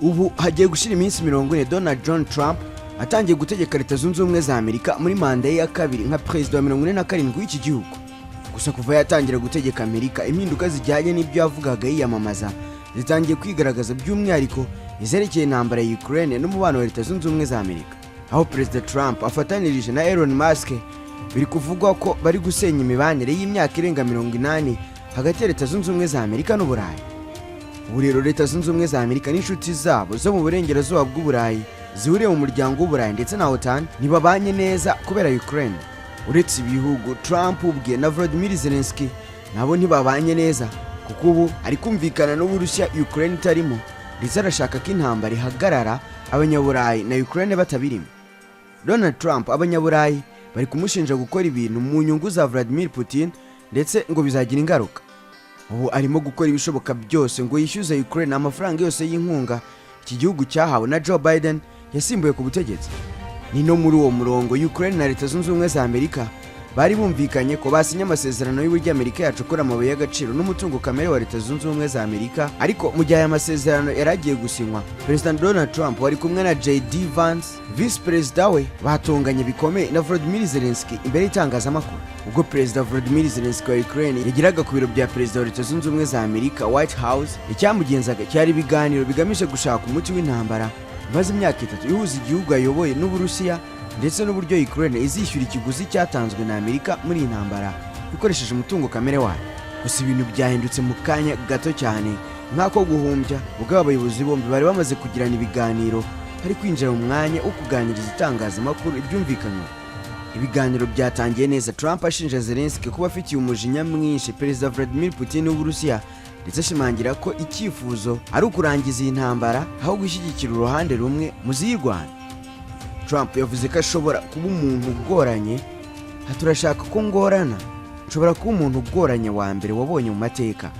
Ubu hagiye gushira iminsi 40 Donald John Trump atangiye gutegeka Leta Zunze Ubumwe za Amerika muri manda ye ya kabiri nka perezida wa 47 w'iki gihugu. Gusa kuva yatangira gutegeka Amerika, impinduka zijyanye n'ibyo yavugaga yiyamamaza zitangiye kwigaragaza, by'umwihariko izerekeye intambara ya Ukraine n'umubano wa Leta Zunze Ubumwe za Amerika, aho Perezida Trump afatanirije na Elon Musk biri kuvugwa ko bari gusenya imibanire y'imyaka irenga 80 hagati ya Leta Zunze Ubumwe za Amerika n'Uburayi. Ubu rero Leta Zunze Ubumwe za Amerika n'inshuti zabo zo mu burengerazuba bw'Uburayi zihuriye mu Muryango w'Uburayi ndetse na OTAN ntibabanye neza kubera Ukraine. Uretse ibihugu, Trump ubwe na Volodymyr Zelensky nabo ntibabanye neza, kuko ubu ari kumvikana n'Uburusiya Ukraine itarimo, ndetse arashaka ko intambara ihagarara Abanyaburayi na Ukraine batabirimo. Donald Trump, Abanyaburayi bari kumushinja gukora ibintu mu nyungu za Vladimir Putin, ndetse ngo bizagira ingaruka. Ubu arimo gukora ibishoboka byose ngo yishyuze Ukraine amafaranga yose y'inkunga iki gihugu cyahawe na Joe Biden yasimbuye ku butegetsi. Ni no muri uwo murongo Ukraine na Leta Zunze Ubumwe za Amerika bari bumvikanye ko basinye amasezerano y'uburyo Amerika yacukura amabuye y'agaciro n'umutungo kamere wa Leta Zunze Ubumwe za Amerika. Ariko mu gihe aya masezerano yari agiye gusinywa, Perezida Donald Trump wari kumwe na JD Vance, visi perezida we, batonganye bikomeye na Volodymyr Zelensky imbere y'itangazamakuru. Ubwo Perezida Volodymyr Zelensky wa Ukraine yageraga ku biro bya perezida wa Leta Zunze Ubumwe za Amerika, White House, icyamugenzaga cyari ibiganiro bigamije gushaka umuti w'intambara imaze imyaka 3 ihuza igihugu ayoboye n'Uburusiya, ndetse n'uburyo Ukraine izishyura ikiguzi cyatanzwe na Amerika muri iyi ntambara ikoresheje umutungo kamere wayo. Gusa ibintu byahindutse mu kanya gato cyane nk'ako guhumbya, ubwo aba bayobozi bombi bari bamaze kugirana ibiganiro bari kwinjira mu mwanya wo kuganiriza itangazamakuru ibyumvikanywe. Ibiganiro byatangiye neza, Trump ashinja Zelensky kuba afitiye umujinya mwinshi Perezida Vladimir Putin w'Uburusiya, ndetse ashimangira ko icyifuzo ari ukurangiza iyi ntambara aho gushyigikira uruhande rumwe mu ziyirwana. Trump yavuze ko ashobora kuba umuntu ugoranye, ati: "Urashaka ko ngorana? Nshobora kuba umuntu ugoranye wa mbere wabonye mu mateka."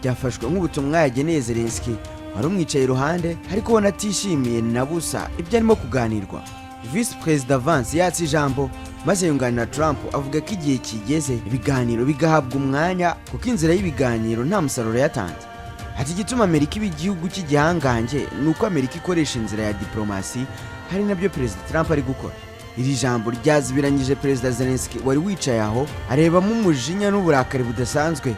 Byafashwe nk'ubutumwa yageneye Zelensky wari umwicaye iruhande, ariko ubona atishimiye na busa ibyo arimo kuganirwa. Visi Perezida Vance yatse ijambo maze yunganira Trump, avuga ko igihe kigeze ibiganiro bigahabwa umwanya, kuko inzira y'ibiganiro nta musaruro yatanze. Ati: "Igituma Amerika iba igihugu cy'igihangange ni uko Amerika ikoresha inzira ya diplomasi, hari nabyo Perezida Trump ari gukora." Iri jambo ryazibiranyije Perezida Zelensky wari wicaye aho arebamo umujinya n'uburakari budasanzwe.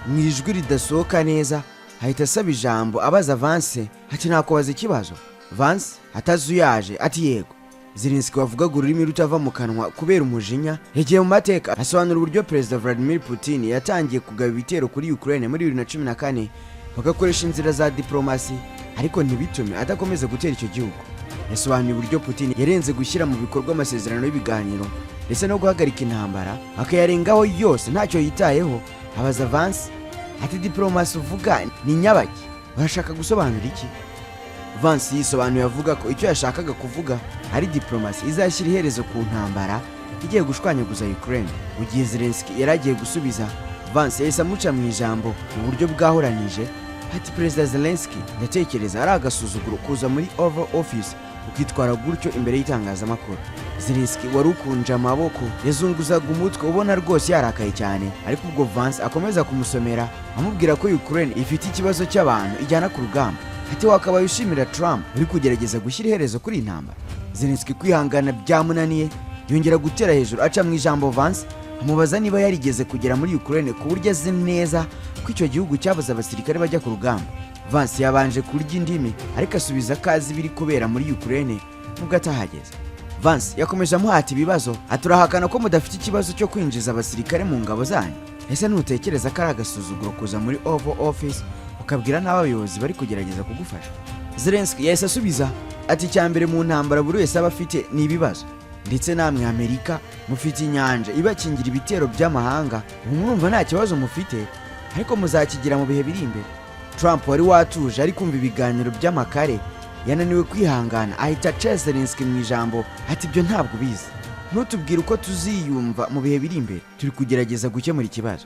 Mu ijwi ridasohoka neza ahita asaba ijambo, abaza Vance ati: "Nakubaza ikibazo?" Vance atazuyaje ati: "Yego." Zelensky wavugaga ururimi rutava mu kanwa kubera umujinya yagiye mu mateka, asobanura uburyo Perezida Vladimir Putin yatangiye kugaba ibitero kuri Ukraine muri 2014, bagakoresha inzira za diplomasi, ariko ntibitume adakomeza gutera icyo gihugu. Yasobanuye uburyo Putin yarenze gushyira mu bikorwa amasezerano y'ibiganiro ndetse no guhagarika intambara, akayarengaho yose ntacyo yitayeho. Abaza Vance ati: "Diplomasi uvuga ni nyabaki? Urashaka gusobanura iki?" Vance yisobanuye avuga ko icyo yashakaga kuvuga ari diplomasi izashyira iherezo ku ntambara igiye gushwanyaguza Ukraine. Mu gihe Zelensky yari agiye gusubiza, Vance yahise amuca mu ijambo mu buryo bwahoranije ati: "Perezida Zelensky, ndatekereza ari agasuzuguro kuza muri Oval Office ukitwara gutyo imbere y'itangazamakuru." Zelensky wari ukunje amaboko yazunguzaga umutwe, ubona rwose yarakaye cyane, ariko ubwo Vance akomeza kumusomera amubwira ko Ukraine ifite ikibazo cy'abantu ijyana ku rugamba, ati: "Wakabaye ushimira Trump uri kugerageza gushyira iherezo kuri iyi ntambara." Zelensky kwihangana byamunaniye, yongera gutera hejuru aca mu ijambo Vance, amubaza niba yarigeze kugera muri Ukraine ku buryo azi neza ko icyo gihugu cyabuze abasirikare bajya ku rugamba. Vance yabanje kurya indimi, ariko asubiza ko azi ibiri kubera muri Ukraine nubwo atahageze. Vance yakomeje amuhata ibibazo ati: "Urahakana ko mudafite ikibazo cyo kwinjiza abasirikare mu ngabo zanyu? Ese ntutekereza ko ari agasuzuguro kuza muri Oval Office ukabwira n'abayobozi bari kugerageza kugufasha?" Zelensky yahise asubiza ati: "Icya mbere mu ntambara buri wese aba afite ni ibibazo, ndetse namwe Amerika mufite inyanja ibakingira ibitero by'amahanga. Ubu murumva nta kibazo mufite, ariko muzakigira mu bihe biri imbere." Trump wari watuje ari kumva ibiganiro by'amakare yananiwe kwihangana, ahita aca Zelensky mu ijambo ati: "Ibyo ntabwo ubizi. Ntutubwire uko tuziyumva mu bihe biri imbere. Turi kugerageza gukemura ikibazo.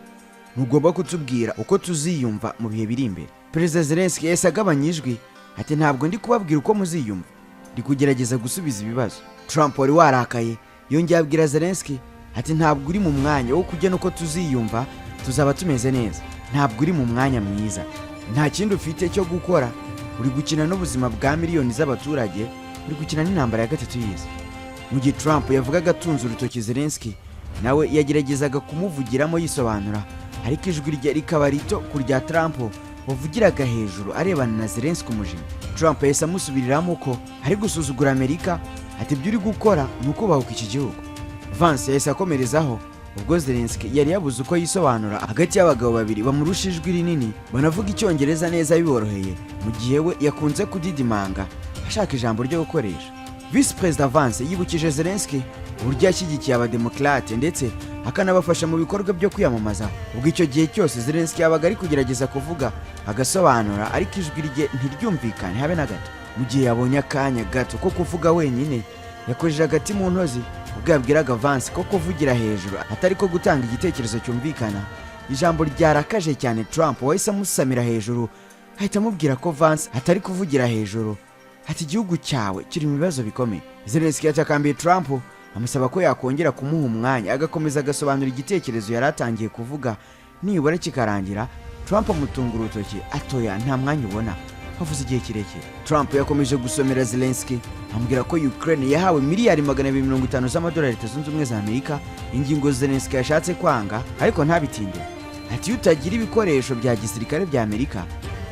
Ntugomba kutubwira uko tuziyumva mu bihe biri imbere." Perezida Zelensky yahise agabanya ijwi ati: "Ntabwo ndi kubabwira uko muziyumva, ndi kugerageza gusubiza ibibazo." Trump wari warakaye yongeye abwira Zelensky ati: "Ntabwo uri mu mwanya wo kugena uko tuziyumva. Tuzaba tumeze neza. Ntabwo uri mu mwanya mwiza. Nta kindi ufite cyo gukora." Uri gukina n'ubuzima bwa miliyoni z'abaturage, uri gukina n'intambara ya gatatu y'isi." Mu gihe Trump yavugaga atunze urutoki Zelensky, nawe yageragezaga kumuvugiramo yisobanura, ariko ijwi rye rikaba rito ku rya Trump wavugiraga hejuru arebana na Zelensky umujinya. Trump yahise amusubiriramo ko ari gusuzugura Amerika, ati: "Ibyo uri gukora ni ukubahuka iki gihugu." Vance yahise akomerezaho ubwo Zelensky yari yabuze uko yisobanura hagati y'abagabo babiri bamurusha ijwi rinini, banavuga Icyongereza neza biboroheye, mu gihe we yakunze kudidimanga ashaka ijambo ryo gukoresha. Visi Perezida Vance yibukije Zelensky uburyo yashyigikiye Abademokarate ndetse akanabafasha mu bikorwa byo kwiyamamaza. Ubwo icyo gihe cyose Zelensky yabaga ari kugerageza kuvuga agasobanura, ariko ijwi rye ntiryumvikane habe na gato. Mu gihe yabonye akanya gato ko kuvuga wenyine, yakojeje agati mu ntozi ubwo yabwiraga Vance ko kuvugira hejuru atari ko gutanga igitekerezo cyumvikana, ijambo ryarakaje cyane Trump wahise amusamira hejuru, ahita amubwira ko Vance atari kuvugira hejuru, ati: "Igihugu cyawe kiri mu bibazo bikomeye." Zelensky yatakambiye Trump amusaba ko yakongera kumuha umwanya agakomeza agasobanura igitekerezo yari atangiye kuvuga nibura kikarangira. Trump amutunga urutoki atoya: "Nta mwanya ubona, havuze igihe kirekire." Trump yakomeje gusomera Zelensky amubwira ko Ukraine yahawe miliyari 250 z'amadolari Leta Zunze Ubumwe za Amerika, ingingo Zelensky yashatse kwanga ariko ntabitinde. Ati: "Iyo utagira ibikoresho bya gisirikare bya Amerika,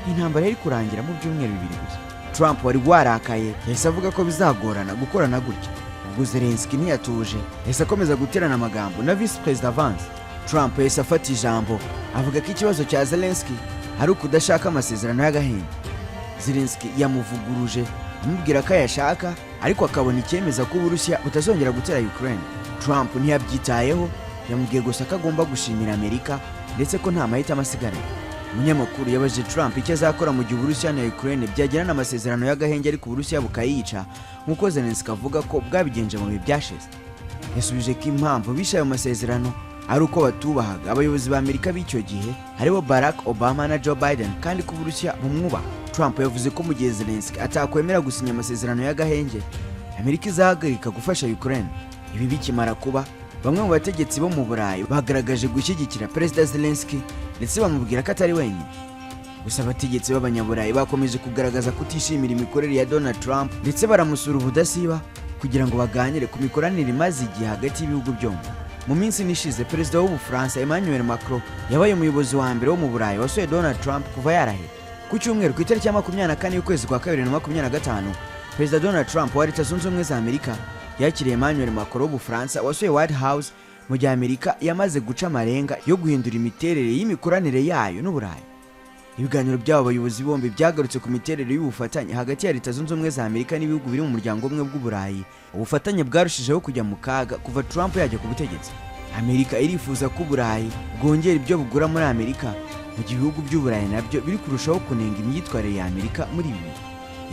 intambara yari kurangira mu byumweru 2 gusa." Trump wari warakaye yahise avuga ko bizagorana gukorana gutya. Ubwo Zelensky ntiyatuje, yahise akomeza guterana amagambo na Visi Perezida Vance. Trump yahise afata ijambo avuga ko ikibazo cya Zelensky ari ukudashaka amasezerano y'agahenge. Zelensky yamuvuguruje amubwira ko ayashaka, ariko akabona icyemeza ko Uburusiya butazongera gutera Ukraine. Trump ntiyabyitayeho, yamubwiye gusa ko agomba gushimira Amerika ndetse ko nta mahitamo asigaranye. Umunyamakuru yabajije Trump icyo azakora mu gihe Uburusiya na Ukraine byagirana amasezerano y'agahenge ariko Uburusiya bukayica, nk'uko Zelensky avuga ko bwabigenje mu bihe byashize. Yasubije ko impamvu bishe ayo masezerano ari uko batubahaga abayobozi ba Amerika b'icyo gihe, aribo Barack Obama na Joe Biden, kandi ko Uburusiya bumwubaha. Trump yavuze ko mu gihe Zelensky atakwemera gusinya amasezerano y'agahenge, Amerika izahagarika gufasha Ukraine. Ibi bikimara kuba, bamwe mu bategetsi bo mu Burayi bagaragaje gushyigikira Perezida Zelensky ndetse bamubwira ko atari wenyine. Gusa abategetsi b'Abanyaburayi bakomeje kugaragaza kutishimira imikorere ya Donald Trump, ndetse baramusura ubudasiba kugira ngo baganire ku mikoranire imaze igihe hagati y'ibihugu byombi. Mu minsi ishize, Perezida w'Ubufaransa Emmanuel Macron yabaye umuyobozi wa mbere wo mu Burayi wasuye Donald Trump kuva yarahira. Ku cyumweru, ku itariki ya 24 y'ukwezi kwa kabiri na 25, Perezida Donald Trump wa Leta Zunze Ubumwe za Amerika yakiriye Emmanuel Macron w'Ubufaransa wasuye White House, mu gihe Amerika yamaze guca amarenga yo guhindura imiterere y'imikoranire yayo n'Uburayi. Ibiganiro by'abo bayobozi bombi byagarutse ku miterere y'ubufatanye hagati ya Leta Zunze Ubumwe za Amerika n'ibihugu biri mu Muryango Umwe bw'Uburayi, ubufatanye bwarushijeho kujya mu kaga kuva Trump yajya ku butegetsi. Amerika irifuza ko Uburayi bwongera ibyo bugura muri Amerika, mu gihe ibihugu by'Uburayi nabyo biri kurushaho kunenga imyitwarire ya Amerika muri ibi bihe.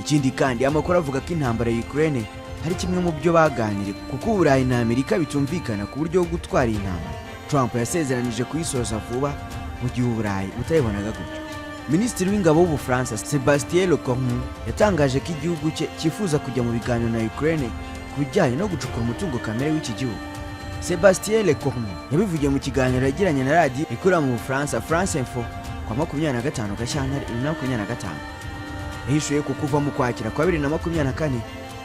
Ikindi kandi, amakuru avuga ko intambara ya Ukraine hari kimwe mu byo baganiriye, kuko Uburayi na Amerika bitumvikana ku buryo bwo gutwara iyi ntambara. Trump yasezeranije kuyisoza vuba, mu gihe Uburayi butayibonaga gutyo. Minisitiri w'Ingabo w'Ubufaransa Sebastien Lecornu yatangaje ko igihugu cye cyifuza kujya mu biganiro na Ukraine ku bijyanye no gucukura umutungo kamere w'iki gihugu. Sebastien Lecornu yabivugiye mu kiganiro yagiranye na radiyo ikorera mu Bufaransa, France Info, kwa 25 Gashyantare 2025. Yahishuye ko kuva mu Kwakira kwa 2024,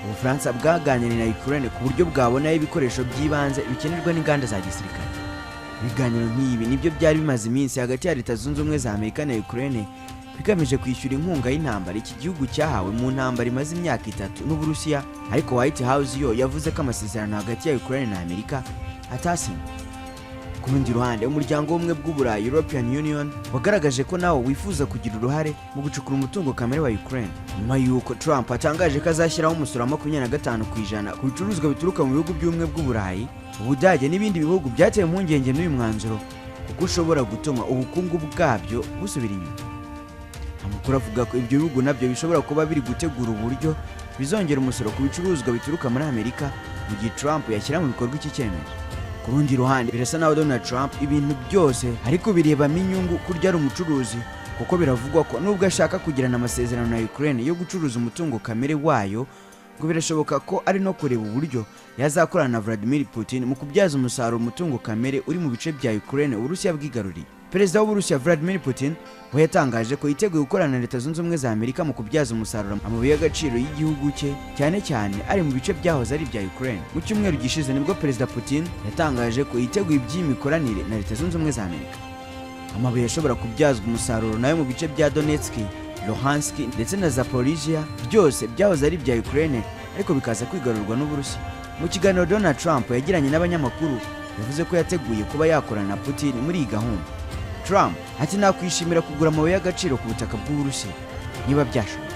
Ubufaransa bwaganiriye na Ukraine ku buryo bwabonayo ibikoresho by'ibanze bikenerwa n'inganda za gisirikare. Ibiganiro nk'ibi nibyo byari bimaze iminsi hagati ya Leta Zunze Ubumwe za Amerika na Ukraine, bigamije kwishyura inkunga y'intambara iki gihugu cyahawe mu ntambara imaze imyaka 3 n'Uburusiya. Ariko White House yo yavuze ko amasezerano hagati ya Ukraine na Amerika atasinywe. Ku rundi ruhande, Umuryango w'Ubumwe bw'Uburayi, European Union, wagaragaje ko nawo wifuza kugira uruhare mu gucukura umutungo kamere wa Ukraine, nyuma y'uko Trump atangaje ko azashyiraho umusoro wa 25% ku bicuruzwa bituruka mu bihugu by'Ubumwe bw'Uburayi. Ubudage n'ibindi bihugu byatewe impungenge n'uyu mwanzuro, kuko ushobora gutuma ubukungu bwabyo busubira inyuma. Amakuru avuga ko ibyo bihugu nabyo bishobora kuba biri gutegura uburyo bizongera umusoro ku bicuruzwa bituruka muri Amerika mu gihe Trump yashyira mu bikorwa iki cyemezo. Ku rundi ruhande, birasa naho Donald Trump ibintu byose ariko birebamo inyungu kurya ari umucuruzi, kuko biravugwa ko nubwo ashaka kugirana amasezerano na Ukraine yo gucuruza umutungo kamere wayo, ngo birashoboka ko ari no kureba uburyo yazakorana na Vladimir Putin mu kubyaza umusaruro umutungo kamere uri mu bice bya Ukraine Uburusiya bwigaruriye. Perezida w'Uburusiya Vladimir Putin we yatangaje ko yiteguye gukorana na Leta Zunze Ubumwe za Amerika mu kubyaza umusaruro amabuye y'agaciro y'igihugu cye, cyane cyane ari mu bice byahoze ari ibya Ukraine. Mu cyumweru gishize nibwo Perezida Putin yatangaje ko yiteguye iby'iyi mikoranire na Leta Zunze Ubumwe za Amerika. Amabuye ashobora kubyazwa umusaruro nayo mu bice bya Donetsk, Luhansk ndetse na Zaporizhia, byose byahoze ari ibya Ukraine ariko bikaza kwigarurwa n'Uburusiya. Mu kiganiro Donald Trump yagiranye n'abanyamakuru, yavuze ko yateguye kuba yakorana na Putin muri iyi gahunda. Trump ati: "Nakwishimira kugura amabuye y'agaciro ku butaka bw'Uburusiya niba byashoboka.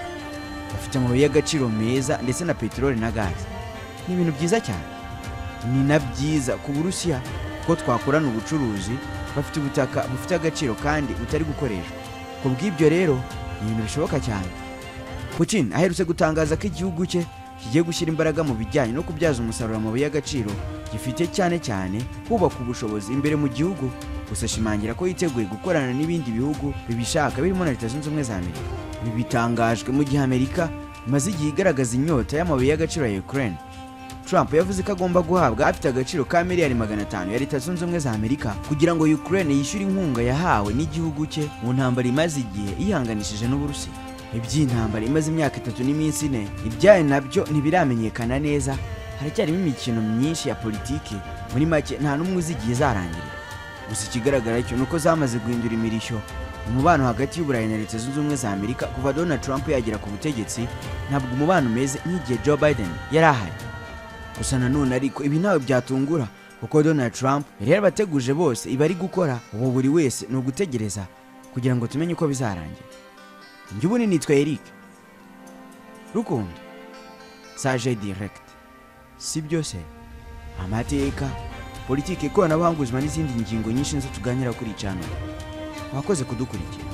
Bafite amabuye y'agaciro meza ndetse na peteroli na gaze. Ni ibintu byiza cyane, ni na byiza ku Burusiya kuko twakorana ubucuruzi. Bafite ubutaka bufite agaciro kandi butari gukoreshwa. Ku bw'ibyo rero ni ibintu bishoboka cyane." Putin aherutse gutangaza ko igihugu cye kigiye gushyira imbaraga mu bijyanye no kubyaza umusaruro amabuye y'agaciro gifite, cyane cyane kubaka ubushobozi imbere mu gihugu. Gusa ashimangira ko yiteguye gukorana n'ibindi bihugu bibishaka, birimo na Leta Zunze Ubumwe za Amerika. Ibi bitangajwe mu gihe Amerika imaze igihe igaragaza inyota y'amabuye y'agaciro ya Ukraine. Trump yavuze ko agomba guhabwa afite agaciro ka miliyari 500 ya Leta Zunze Ubumwe za Amerika kugira ngo Ukraine yishyure inkunga yahawe n'igihugu cye mu ntambara imaze igihe yihanganishije n'Uburusiya. Iby'intambara imaze imyaka 3 n'iminsi 4, ibyayo nabyo ntibiramenyekana neza, haracyarimo imikino myinshi ya politiki. Muri make, nta n'umwe uzi igihe izarangirira. Gusa ikigaragara cyo ni uko zamaze guhindura imirishyo. Umubano hagati y'Uburayi na Leta Zunze Ubumwe za Amerika kuva Donald Trump yagera ku butegetsi, ntabwo umubano umeze nk'igihe Joe Biden yari ahari. Gusa nanone ariko ibi ntawe byatungura, kuko Donald Trump yari yarabateguje bose ibi ari gukora ubu. Buri wese ni ugutegereza kugira ngo tumenye uko bizarangira. Njye ubundi nitwa Eric Rukundo Sage Direct. Si byose, amateka, politiki, ikoranabuhanga, ubuzima n'izindi ngingo nyinshi nizo tuganira kuri channel. Wakoze kudukurikira.